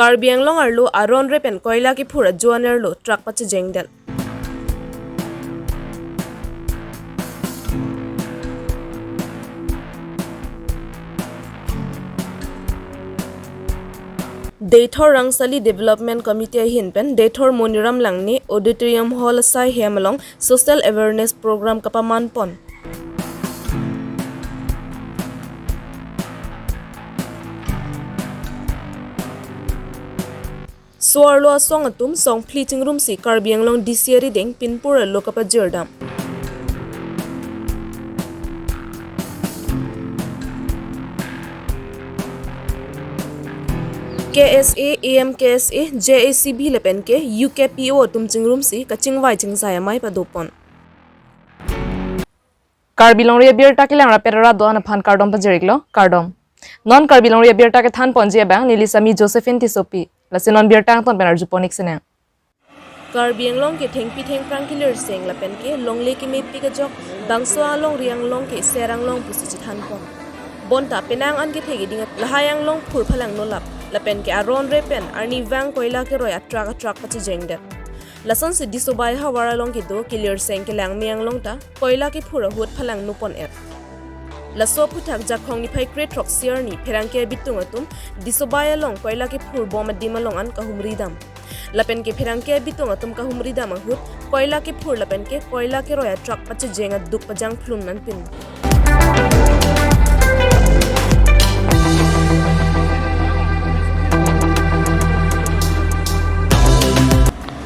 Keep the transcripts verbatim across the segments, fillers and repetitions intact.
Karbi Anglong arlo aron re pen koila kephur ajo anerlo truck pachejengdet. Deithor Rangsali Development Committee ahin pen Deithor Moniram Langne Auditorium Hall asai hem along social awareness program kapaman pon. Soarlo asong atum songphli chingrumsi Karbi Anglong D C arideng pinpur alo kapajirdam. K S A, A M K S A, J A C B lapen ke U K P O atum chingrumsi kachingvai chingsai amei padopon. Karbi Longri abirta kelang rapet rat do-an aphan kardom pajir-iklo, kardom. Non Karbi Longri abirta kethan ponji abang neli Sami Josephine Tissopi. Lasi non birta angton pen arjupon-ik sinang. Karbi Anglong ke thengpi thengphrang kelirseng lapen ke longle kemepik ajok bangso alongri anglong ke Ser Anglong pusi chethan pon. Bonta penang an kethe keding lahai anglong phur phalang nolap lapen ke aron re pen arnivang koila keroi atruck atruck pachejengdet. Lasonsi Disobai havar along kedo kelirseng kelangme anglong ta koila kephur ahut phalang nopon-et. Laso aphuthak Jakhong niphai kre throksi arni pherangke abitung atum Disobai along koila kephur bom adim along an kahumri dam. Lapen ke pherangke abitung atum kahumri dam ahut koila kephur lapen ke koila keroi atruck pachejeng aduk pajangphlun nanpin.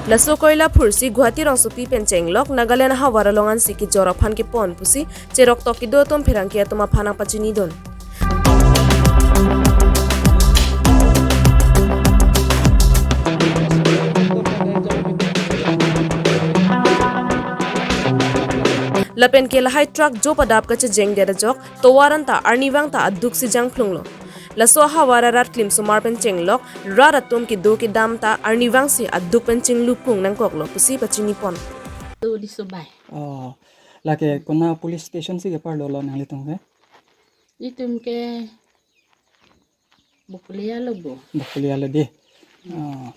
Laso koila phursi Guwahati rongsopi pen chenglok Nagaland ahavar along ansi kejor aphan kepon pusi cheroktok kedo atum pherangke atum aphan nangpachinidun. Lapen ke lahai truck jo padap kachejengdet ajok tovar anta arnivang ta aduksi jangphlunglo. Laso ahavar arat klimsomar pen chenglok rat atum kedo kedam ta arnivangsi aduk pen chinglukung nangkoklo pusi pachinipon. Tu Disobai. Oh, lake kona police station si keparlo lo nanglitum ke? Itum ke Bokolia lo bo. Bokolia lo dei. Oh.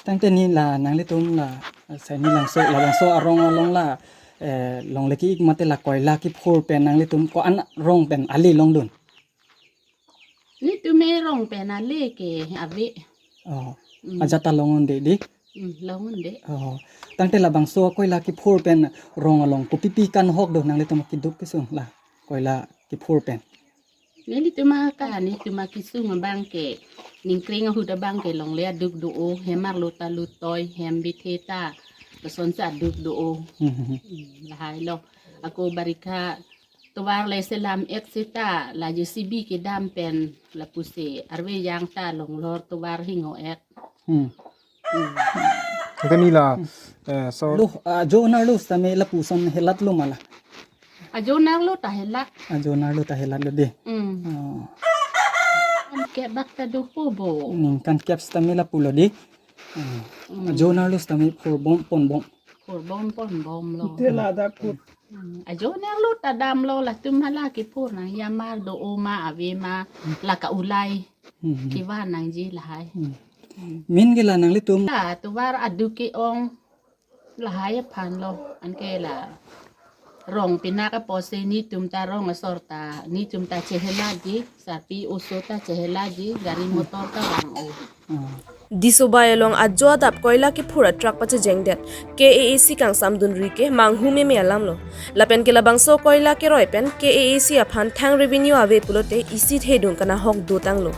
Tangte ni la nanglitum la, sai ni langso, labangso arong along la, eh, longle ki-ik mate la koila kephur pen nanglitum ko-an rong pen ale longdun? Netum arong pen ale ke ave. Oh. Mm. Ajat ta long-un-e dei. Mm, long-un-e. Oh. Tangte labangso koila kephur pen rong along kopipi kanghok do nanglitum keduk kesung la koila kephur pen? Nelitum aka, netum akesung abang ke ningkring ahut abang ke longle aduk do-o, hem arlo ta lutoi, hem bithe ta lasonsi aduk do-o. Hmm, hmm, hmm. Hmm, lahai lo. Ako barikha tovar le selam-ek seta la J C B kedam pen lapusi arve jang ta longlor tovar hingo-ek. Hmm. Hmm. Tangte ni la, eh, so lo, ajo anerlo sitame lapuson helat lo ma la? Ajo anerlo ta helat. Ajo anerlo ta helat lo dei. Hmm. Oh. Ningkan kep bak ta dopo bo. Ningkan kep sitame lapu lo dei. Hmm. Hmm. Ajo anerlo sitame phur bom pon bom. Phur bom pon bom lo. Te ladak phur. Hmm. Ajo anerlo ta damlo, latum hala kephur nangji, amar do-o ma ave ma, hmm, la ka-ulai. Hmm. Kevan nangji lahai. Hmm. Hmm. Min ke la nanglitum. La tovar aduk ke-ong lahai aphan lo, anke la rong pinak apotsi netum ta rong asor ta, netum ta chehelatji, sarpi oso ta chehelatji, gari motor ta vang-o. Ah. Disobai along ajo adap koila kephur atruck pachejengdet K A A C kangsamdunri ke manghu meme alam lo. Lapen ke labangso koila keroi pen K A A C aphan thang revenue ave pulote isi thedung kanahok dotanglo.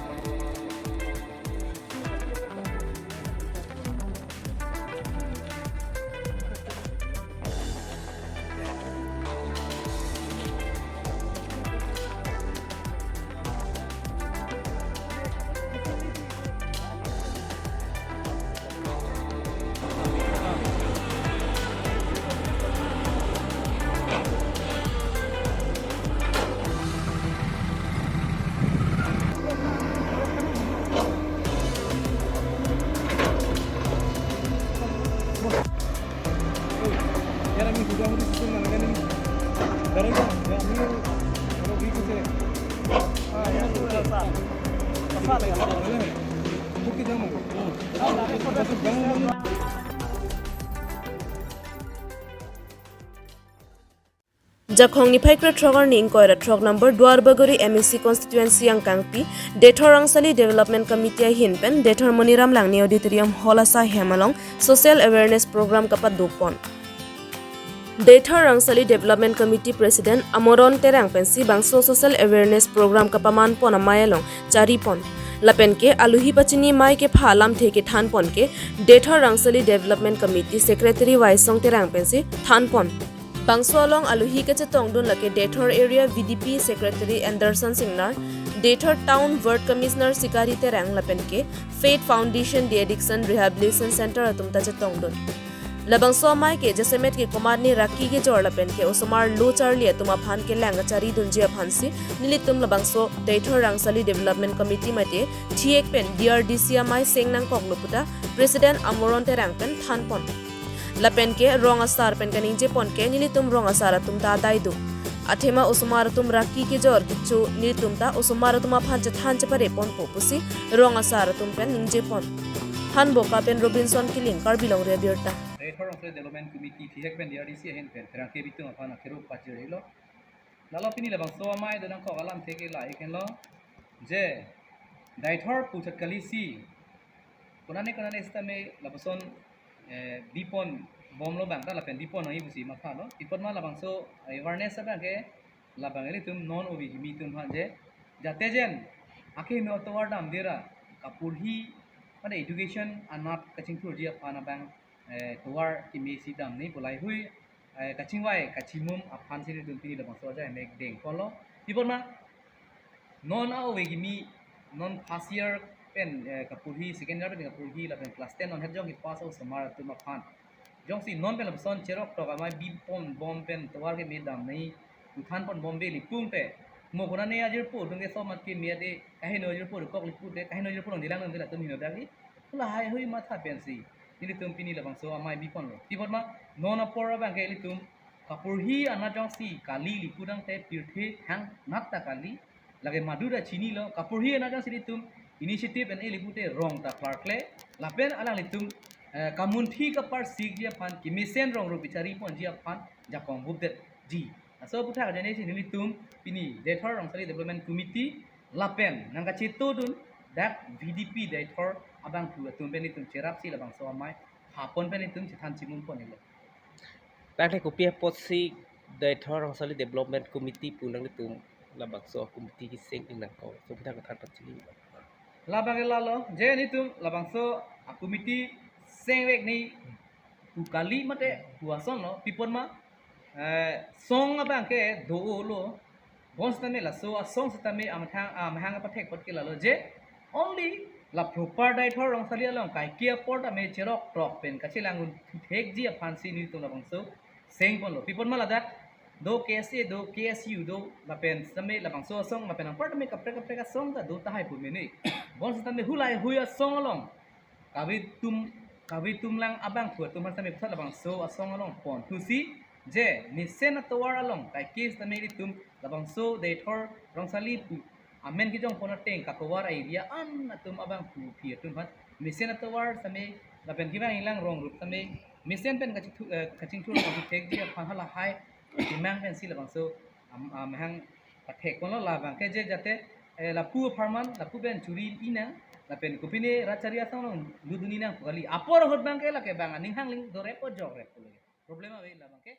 Jakhong niphai krethrok arni ingkoi ra throk number Duarbagori M A C constituency angkangpi Dethor Rangsali Development Committee ahin pen Dethor Moniram Langne Auditorium Hall asai hem along social awareness program kapadopon. Dethor Rangsali Development Committee President Amoron Terang pensi bangso social awareness program kapamanpon amei along charipon. Lapen ke aluhi pachini mei kepha alamthe kethanpon ke Dethor Rangsali Development Committee Secretary Waisong Terang pensi thanpon. Bangso along aluhi kachetongdun lake Dethor Area V D P Secretary Anderson Singnar, Dethor Town Ward Commissioner Sikari Terang lapen ke Faith Foundation De-Addiction Rehabilitation Center atum ta chetongdun. Labangso amei ke jasemet ke komatne raki kejor lapen ke osomar lo charli atum aphan kelang kacharidunji aphansi nelitum labangso Dethor Rangsali Development Committee mate thihek pen D R D C amei seng nangkoklo puta President Amoron Terang pen thanpon. Lapen ke rong asar pen kaningjepon ke nelitum rong asar atum ta adaiduk. Athema osomar atum raki kejor kecho nelitum ta osomar atum aphan chethan chepareponpo pusi rong asar atum pen ningjepon. Hanboka pen Robinson Killing, Karbi Longri Abirta. Dethor Rangsali Development Committee thihek pen D R D C ahin pen pherangke bitung aphan akhero pajir hilo. Lalo pini labangso amei do nangkok alamthe ke la-ik henlo. Je Dethor puchat kalisi konane konane sitame lapuson, eh, bipon bomlo bang ta lapen bipon nangji pusi mathalo. Pi apot ma labangso awareness abang ke labang ilitum non ove kimi atum aphan je jate jen akeheno atovar damde ra kaporhi mane education anat kachingthurji aphan abang, eh, tovar kimi si damne pu laheihui, eh, kachingvai kachimum aphansi nelitum pini labangso ajai mek dengponlo. Pi apot ma non a-ove kimi non first year pen, eh, kaporhi, second year pen kaporhi lapen class ten non het jong kepass osomar atum aphan jongsi non pen lapuson cheroktok amei bipon bom pen tovar keme damne pu thanpon bombe li pute, mo konane ajirpo atum ke somat keme ade kaheno ajirpo kok li pute, kaheno ajirpo along dilang nang dilang atum heno dagi. Laheihui matha pensi nelitum pini labangso amei biponlo. Pi apot ma non apor abang ke ilitum kaporhi anat jongsi kali li pu tangte pirthe thang nat ta kali. Lake madu ta chinilo, kaporhi anat jongsi ilitum initiative en-e li pute rong ta klarkle. Lapen alanglitum, eh, kamunthi kaparsikji aphan kemesen rong rup kechariponji aphan jakong bubdetji. Laso aputhak ajane si nelitum pini Dethor Rangsali Development Committee lapen nangkachetongdun dak V D P Dethor abangphu atum pen nelitum cherapsi labangso amei phapon pen nelitum chethan chimumponlo. Tangte kopi apotsi Dethor Rangsali Development Committee pu nangtum labangso committee keseng nangkok, so kita kethan pachini. Labang ke lalo je nelitum labangso a-committee sengvek ni pu kali mate pu asonlo, pi apot ma, eh, song abang ke dolo. Bonsitame laso asong sitame amahang, amahang apathek apot ke lalo je only la proper Dethor Rangsali along kaike apor tame cheroktok pen kachelangdun thekji aphansi nelitum labangso sengponlo. Pi apot ma ladak do K S A, do K S U, do lapen sitame labangso asong lapen anpar tame kaprek kaprek asong ta do tahai pu mene. Bonsitame hulaihui asong along kavitum, kavitum lang abangphu atum aphan sitame pusat labangso asong along ponthusi je mesen atovar along kaike sitame ilitum labangso Dethor Rangsali pu amen kejongpon ateng kakovar area an atum abangphu aphi atum aphan mesen atovar sitame lapen kevang ilang rong rup sitame mesen pen kachingthu-, eh, kachingthur kachingthekji aphan halahai kemang pensi labangso am-, amahang pathekponlo. Labang ke je jate, eh, lapu apharman lapu pen churi inang lapen kopine rat chari asong along dudun inang pu kali. Apor ahut abang ke lake bang aning hangling dorep o jokrep pu lake. Problem ave labang ke.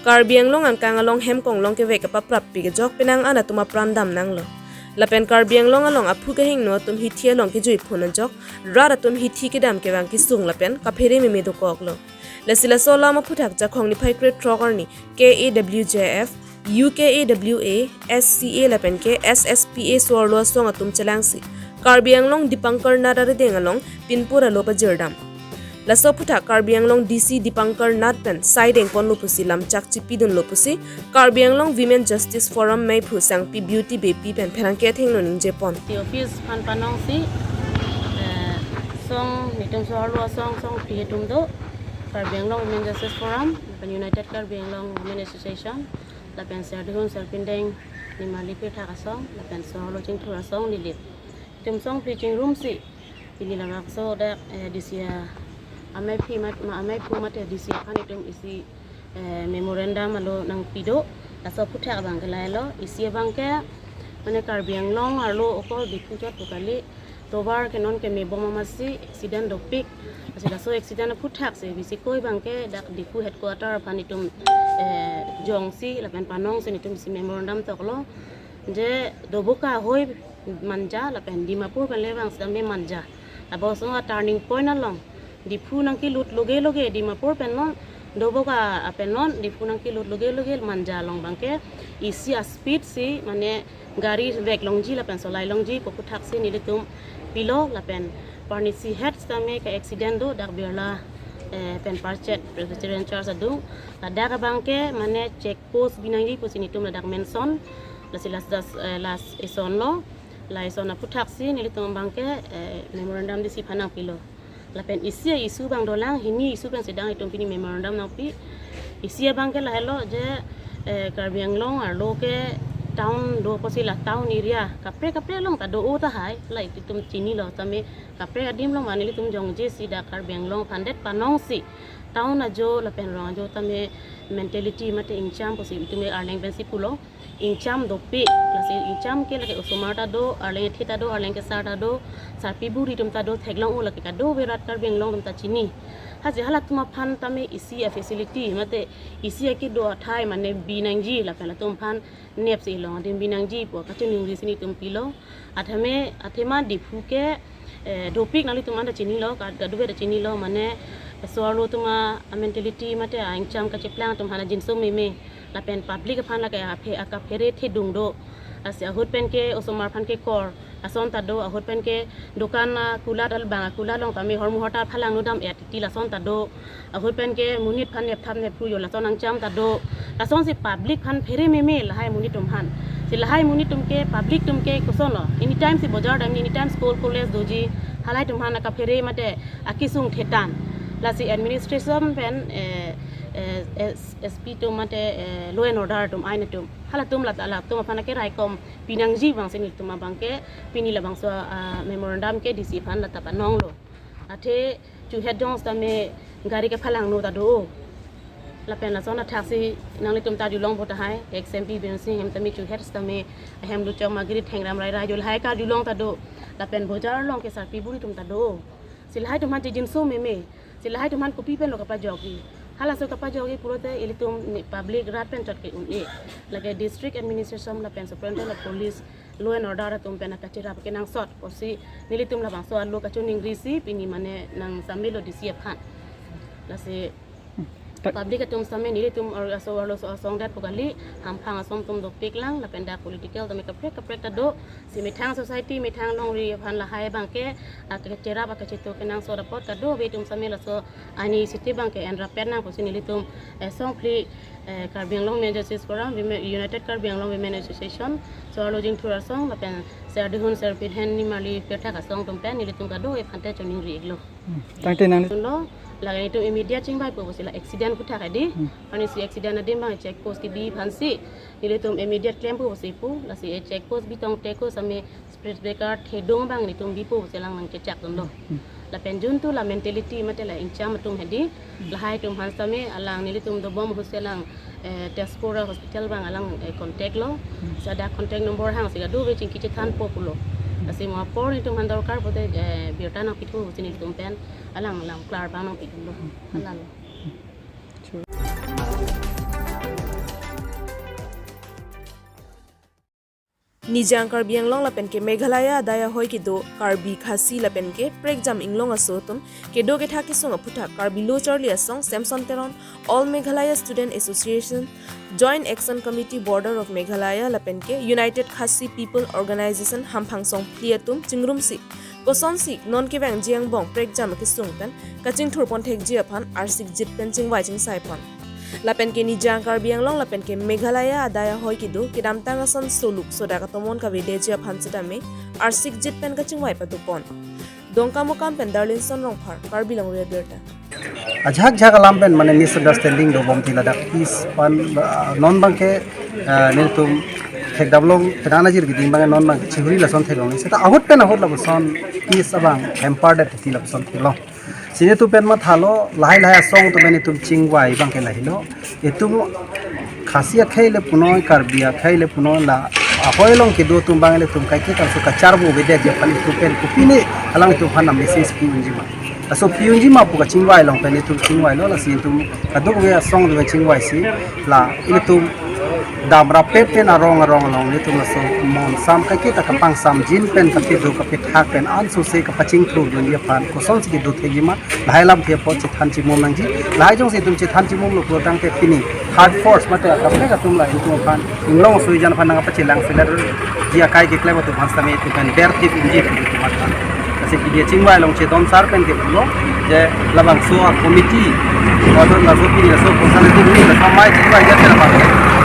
Karbi Anglong angkang along hem konglong kevek kapaprappi kejok penang an atum apran damnanglo. Lapen Karbi Anglong along aphu kehingno atum hithi along kejuiphun ajok, rat atum hithi kedam kevang kesung lapen kaphere meme dokoklo. Lasi laso alam aphuthak Jakhong niphai krethrok arni K A W J F, U K A W A, S C A lapen ke S S P A so-arlo asong atum chelangsi Karbi Anglong Dipankar Nath arideng along pinpur alo pajirdam. Laso aphuthak Karbi Anglong D C Dipankar Nath pen sai dengponlo pusi lamchak chipidunlo pusi Karbi Anglong Women Justice Forum meiphu Sangpi Beauty Beypi pen pherangke athengno ningjepon. Si office aphan panongsi, eh, song nelitum so-arlo asong song phli atum do, Karbi Anglong Women Justice Forum, lapen United Karbi Anglong Women Association, lapen Serdihun Serpindeng Nimarli Pirthak asong, lapen Soarlo Chingthur asong neli itum songphli chingrumsi pini labangso dak, eh, D C amei aphi mat, ma amei aphu mate D C aphan itum isi, eh, memorandum alo nangpi do. Laso aphuthak abangke lahelo, isi abangke mane Karbi Anglong arlo okor Diphu chot pu kali, tovar ke non keme bom amatsi accident dopik. Lasi laso accident aphuthaksi bisi koi abangke dak Diphu headquarter aphan itum, eh, jongsi lapen panongsi itum isi memorandum toklo. Je Doboka ahoi manja lapen Dimapur pen le abang sitame manja. Labangso a turning point along Diphu nangkelut loge loge Dimapur pen non, Doboka pen non Diphu nangkelut loge loge manja along abangke isi a speed si mane gari vek longji lapen solai longji pu aphuthaksi nelitum pilo lapen parnisi het sitame ke accident do dak Birla, eh, pen Parchet Presbyterian Church adung. Ladak abangke mane check post bi nangji pusi nelitum ladak mention. Lasi last das, eh, last eson lo. La eson aphuthaksi nelitum abangke, eh, memorandum D C aphan nangpilo. Lapen isi a issue abang dolang, hini issue pen sedang itum pini memorandum nangpi. Isi abangke lahelo je, eh, Karbi Anglong arlo ke town do pusi la town area kaprek kaprek along ta do-o tahai, la itum chinilo tame kaprek adim along mane nelitum jongjesi dak Karbi Anglong aphan det panongsi town ajo lapen rong ajo tame mentality mate ingcham pusi itum arleng pensi pulo. Ingcham dopik, lasi ingcham ke lake osomar ta do, arleng ethe ta do, arleng kesar ta do, sarpi buri atum ta do, theklong-o lake kadokave rat Karbi Anglong atum ta chini. Haji halatum aphan tame isi a facility mate isi akedo athai mane bi nangji lapen latum aphan nepsi ilong adim bi nangji pu kachiningri si nelitum pilo. Athame, athema Diphu ke, eh, dopik nanglitum anta chinilo, ka-, kadokave ta chinilo, mane Soarlo atum a mentality mate a ingcham kacheplang atum aphan jinso meme. Lapen public aphan lake aphe, akaphere thedung do. Lasi ahut pen ke osomar aphan kekor ason ta do, ahut pen ke dokan a kulat al bang a kulat along tame hormu horta phalangno dam-et ti lason ta do. Ahut pen ke monit aphan nepthap nepru yo lason angcham ta do. Lasonsi public aphan phere meme lahai monit atum aphan. Si lahai monit atum ke public atum ke koson lo. Anytime si bojar dam, anytime school college doji, halai atum aphan akaphere mate akesung thetan. Lasi administration pen, eh, eh, S-, S P atum mate, eh, law and order atum, ain atum, halatum lat-, latum aphan ke raikom pinangji abangsi nelitum abangke pini labangso, ah, memorandum ke D C aphan lata panonglo. Athe chuhet jong sitame gari kephalangno ta do. Lapen lason athaksi nanglitum ta arjulong po tahai, ex M P Biren Singh hem tame chuhet sitame hem luchok magiri thengram rai rai jo lahai karjulong ta do. Lapen bojar along ke sarpi buri atum ta do. Si lahai atum aphan jinso meme. Si lahai atum aphan kopi pen lo kapajokji. Halaso kapajokji pulote ilitum ne public rat pen chot ke-un-e. Lake district administration lapen superintendent of police, law and order atum pen akacherap kenangsot pusi nelitum labangso alo kachiningri si pini mane nangsamelo D C aphan. Lasi ta- public atum sitame nelitum or aso arloso asong det pu kali, hamphang ason atum dopik lang, lapen dak political tame kaprek kaprek ta do, si methang society methang longri aphan lahai abangke akacherap akachetok kenangsot apot kadokave atum sitame laso ani siti abangke enrap-et nang pusi nelitum, eh, songphli, eh, Karbi Anglong Women Justice Forum, Women, United Karbi Anglong Women Association, Soarlo Chingthur asong, lapen Serdihun Serpindeng Nimarli Pirthak asong atum pen nelitum kadokave aphan ta chiningri-iklo. Hmm. Tangte nang lo, lake nelitum immediate chingvaipo pusi la accident aphuthak adi. Hmm. Ani si accident adim abang check post kebi aphansi nelitum immediate klempo pusi pu, lasi check post bi tangte ko sitame speed breaker thedung abang nelitum bipo pusi alang nangchechak dunlo. Hmm. Lapen juntu la mentality mate la ingcham atum hedi, lahai atum aphan sitame alang nelitum dobom ahutsi alang, eh, Tezpur hospital abang alang, eh, contact lo. Hmm. Sada contact number hangsi kadokave chingki chethanpo pulo. Lasi mo apor nelitum aphan dorkar pote, eh, birta nangpithu pusi nelitum pen alang alang klar abang nangpithulo. Hmm. Halalo. Nijang Karbi Anglong lapen ke Meghalaya adai ahoi kedo Karbi, Khasi lapen ke prekjam inglong aso atum kedo kethak kesung aphuthak Karbi Lo Charli Asong, Samson Teron, All Meghalaya Student Association, Joint Action Committee Border of Meghalaya lapen ke United Khasi People Organization hamphang songphli atum chingrumsi kosonsi non kevangji angbong prekjam kesung pen kachingthur ponthekji aphan arsikjit pen chingvai chingsai pon. Lapen ke Nijang Karbi Anglong lapen ke Meghalaya adai ahoi kedo kedamtang ason soluk sodak atomon kavedeji aphan sitame arsikjit pen kachingvai pado pon. Dongkamukam pen Darlinson Rongphar, Karbi Longri Abirta. Ajahak jahak alam pen mane misunderstanding dobom ti ladak peace pen, ah, non abangke Ah, nelitum thekdamlong, penang ajir giding abang non abang chihuri lason theklong. Seta ahut pen ahut lapuson peace abang hampered titi lapuson theklong. Si nelitum pen mathalo, lahai lahai asong atum pen itum chingvai abang ke lahelo. Itum Khasi akhei le punoi, Karbi akhei le punoi, la ahoi along kedo atum abang ilitum kaiketa so kacharbo avedet aphan itum pen kopine alangtum aphan message pi unji ma. Laso pi unji ma pu kachingvai along pen itum chingvailo, lasi itum kadokave asong atum chingvaisi, la ilitum damrappet pen arong arong along ilitum laso monsam kaiketa kapangsamjin pen kapedo kapethak pen ansose kapachingthur dunji aphan kosonsi kedo thekji ma, lahai alamthe apot chethan chimum nangji. Lahai jongsi itum chethan chimumlo pulotangte pini third force mate akaprek atum la itum aphan inglong sui jan aphan nangpachelang seler ji akai keklem atum aphan sitame itum pen ber thip unji pu itum aphan. Lasi pini chingvai along chedon sar pen ke pulo je labangso a committee, laso laso pini laso kosonsi itum ni laso amei chingvai ja pen aphan,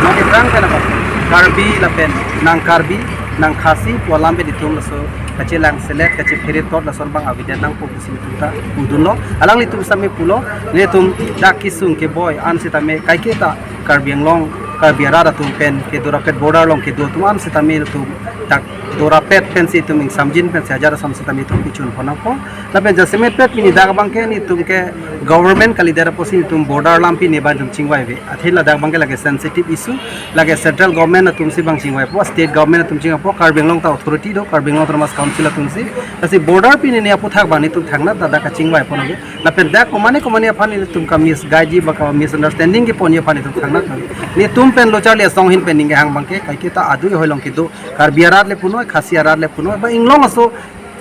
non iprang pen aphan, Karbi lapen nang Karbi nang Khasi pu alam pen itum laso kachelang selet kachephere tot lason abang avedet nangpo pusi itum ta pudunlo. Alanglitum sitame pulo, nelitum dak kesung keboi an sitame kaiketa Karbi Anglong, Karbi arat atum pen kedo rappet, border along kedo atum an sitame itum dak do rappet pensi itum ingsamjin pensi ajar asam sitame itum pichun pon nangpo. Lapen jasemet pet pini dak abang ke nelitum ke government kalidet apotsi itum border alam pini abang itum chingvai ave. Athe ladak abang ke lake sensitive issue, lake central government atumsi abang chingvaipo, state government atum chingvaipo, Karbi Anglong ta authority do, Karbi Anglong Autonomous Council atumsi. Lasi border pini ne aputhak abang nelitum thangnat dak kachingvai pon ave. Lapen dak komane komane aphan nelitum ka misguide ji ba ka misunderstanding keponji aphan nelitum thangnat ave. Nelitum pen lo charli asong ahin pen ning kehang abang ke kaiketa adui ahoi along kedo, Karbi arat le punoi, Khasi arat le punoi, ba inglong aso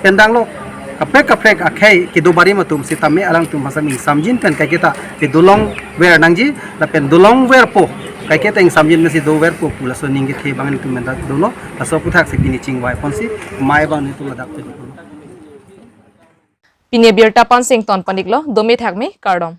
pen danglo, kaprek kaprek akhei kedo barim atum sitame alangtum aphan sitame ingsamjin pen kaiketa kedolong ver nangji, lapen dolong verpo, kaiketa ingsamjin pensi doverpo pu laso ning kethe abang nelitum pen ta dolo. Laso aputhak si pini chingvai ponsi amei abang nelitum ladak pen. Pini abirta pensi ington pon-iklo, dome thakme, kardom.